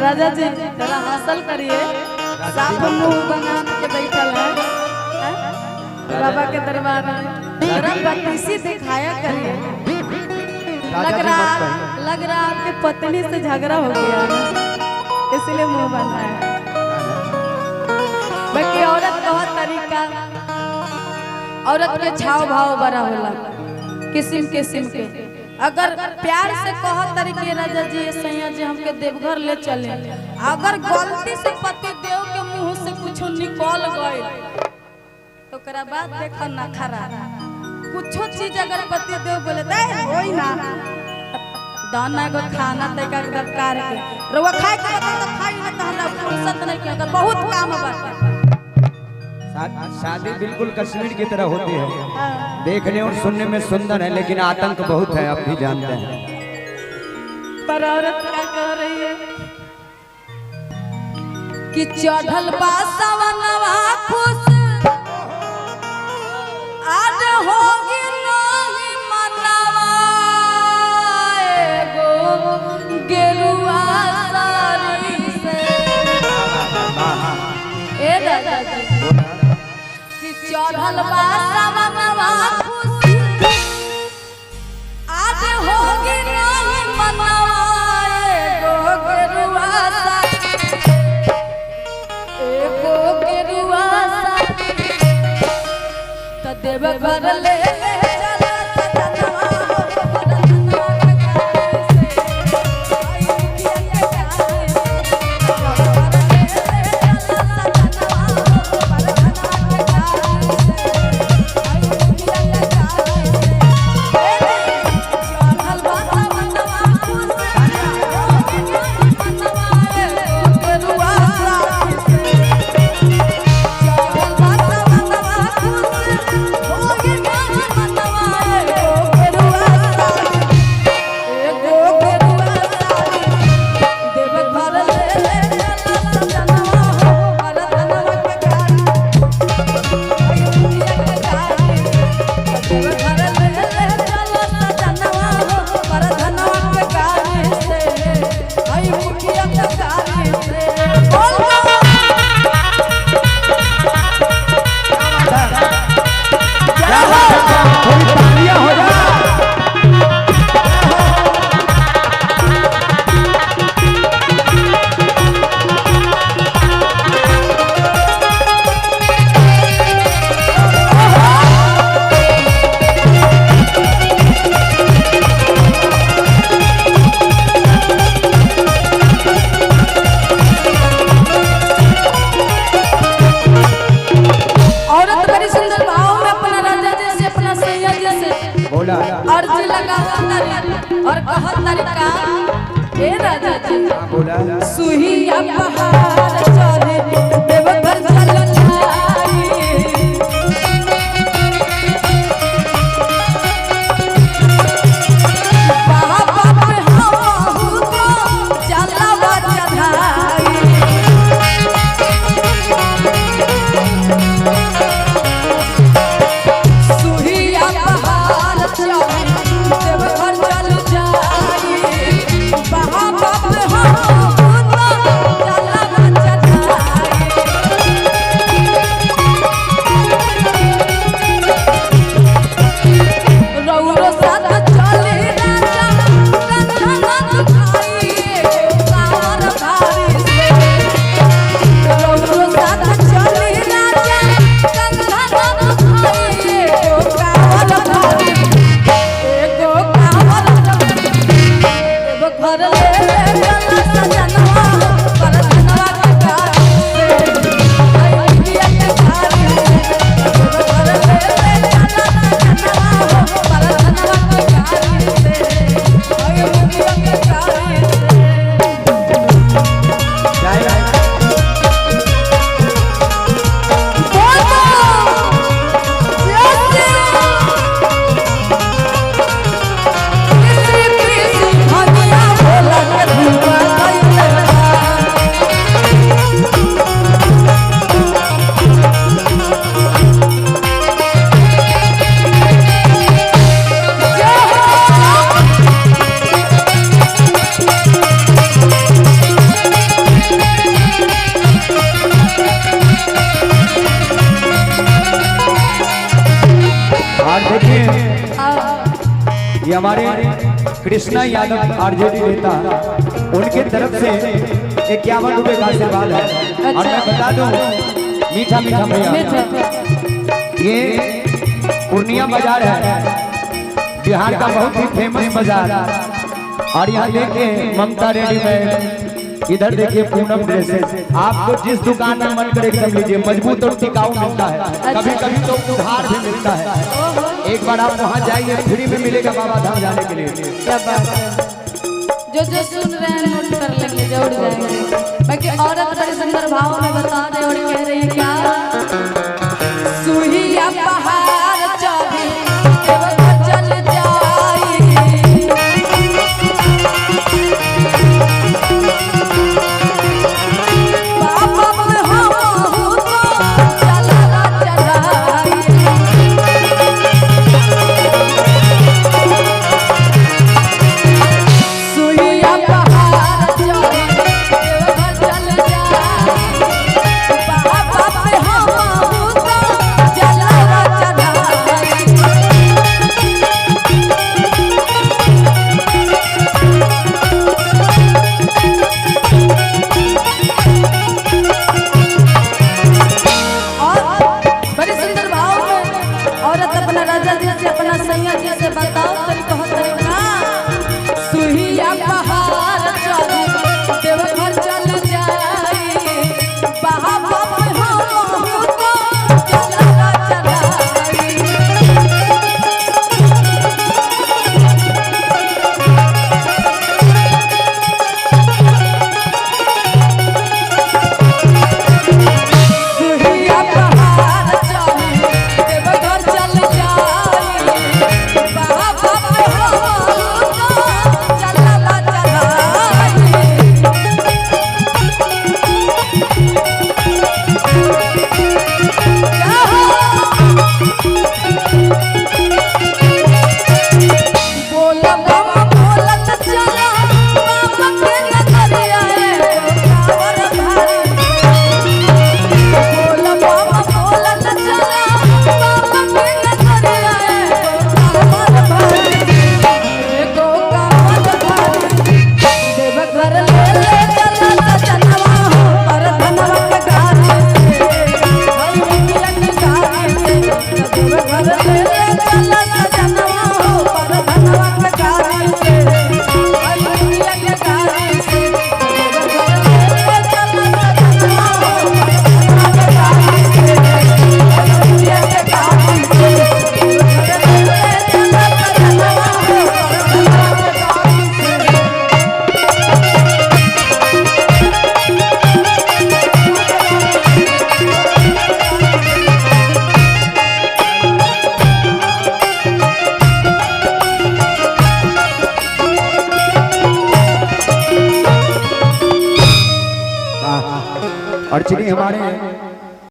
राजा जी थोड़ा हासिल करिए, साफ मुंह बना के बैठल है, हैं? बाबा के दरबार में थोड़ा बत्तीसी दिखाया करिए। राजा लग जी रहा मत कहिए। लग रहा आपके पत्नी से झगड़ा हो गया है, इसलिए मुंह बना है। बाकी औरत बहुत तरीका, औरत के छाव भाव बड़ा होला किस्म किस्म के। अगर प्यार से कह तरीके राजा जी ये सैया जी हमके देवघर ले चले, अगर गलती से पति देव के मुंह से कुछ निकल गए तो ओकरा बाद देखो ना खरा कुछो चीज अगर पति देव बोले दे होई ना दाना को खाना तय का दरकार के रउआ खाए के बता तो खाई ना तो हमरा फुर्सत नहीं के, अगर बहुत काम बा। शादी बिल्कुल कश्मीर की तरह होती है, देखने और सुनने में सुंदर है लेकिन आतंक बहुत है, आप भी जानते हैं। पर औरत क्या कह रही है कि चढ़ल बा सवनवा खुश आज होगी नहीं मनवा एगो गेरुआ साड़ी से। ए दादाजी कि चढ़ल बा सवनवा खुश आज होगी नहीं मनवा एगो गेरुआ साड़ी, एगो गेरुआ साड़ी त देवघर ले चल सजनवा हो परधनवा के गाड़ी से, आई मुखिया के गाड़ी से। देवघर ले चल सजनवा हो परधनवा के गाड़ी से, आई मुखिया के गाड़ी से। ए चढ़ल बा सवनवा खुश होगी नहीं मनवा एगो गेरुआ साड़ी से। चढ़ल बा सवनवा खुश होगी नहीं मनवा एगो गेरुआ साड़ी, एगो गेरुआ साड़ी। देवघर ले चल सजनवा हो परधनवा के गाड़ी, आई मुखिया के गाड़ी से। देवघर ले चल सजनवा हो परधनवा के गाड़ी से, आई मुखिया के गाड़ी से। बोल थोड़ी तालियां हो जा। औरत बड़ी सुंदर भाव में अपना राजा जी से अपना सैया जी से बोला अर्जी लगावत तारी और कहत तारी का, ए राजा जी हाँ, बोला सुहिया पहाड़ चढ़े देवघर चल जाई, बाबा पे हमहू तो जलवा चढ़ाई। सुहिया पहाड़ चढ़े देवघर चल जाई, बाबा पे हमहू तो जलवा हमारे कृष्णा यादव आरजेडी नेता, उनके तरफ से 51 रुपए का आशीर्वाद है। और मैं बता दूं, मीठा मीठा भैया, ये पूर्णिया बाजार है, बिहार का बहुत ही फेमस बाजार। और यहाँ देखिए ममता रेडीमेड, इधर देखिए पूनम ड्रेसेस। आपको जिस दुकान में मन करे एकदम लीजिए, मजबूत और टिकाऊ मिलता है। कभी कभी तो उधार भी मिलता है। एक बार आप वहाँ जाइए, फ्री में मिलेगा बाबा धाम जाने के लिए। क्या बात है। जो जो सुन रहे हैं नोट कर लेंगे, जरूर जाएंगे। बाकी औरत बड़े सुंदर भाव में बता रहे और कह रही है क्या, सुहिया पहाड़ चढ़ी देवघर चल जाई, बाबा पे हम हूँ तो चलवा चढ़ाई। सुइया पहाड़ चढ़ी देवघर चल जाई, बाबा पे हम हूँ तो जलवा चढ़ाई। और बड़े सुंदर भाव में औरत अपना राजा जी से, अपना सैया जी से बताओ तरी कहो तरी ना, सुहिया पहाड़ चढ़ी देवघर चल जाई, बाबा पे हम हूँ तो जलवा चढ़ाई। सुहिया पहाड़ चढ़ी देवघर चल जाई, बाबा पे हम हूँ तो जलवा चढ़ाई। बोला बाबा बोलत चला बाबा के नगरिया रे कावर भारी। बोला बाबा बोलत चला बाबा के नगरिया रे कावर भारी। एगो कावर भारी देवघर ले ले चला सजनवा हो पर धनवा के गाड़ी से, भाई मुखिया के गाड़ी से। देवघर ले ले चला सजनवा हो पर धनवा के गाड़ी से, भाई मुखिया के गाड़ी से। देवघर ले ले चला सजनवा हो पर धनवा के गाड़ी से, भाई मुखिया के गाड़ी से। देवघर ले ले चला सजनवा हो पर धनवा के गाड़ी से। और चलिए हमारे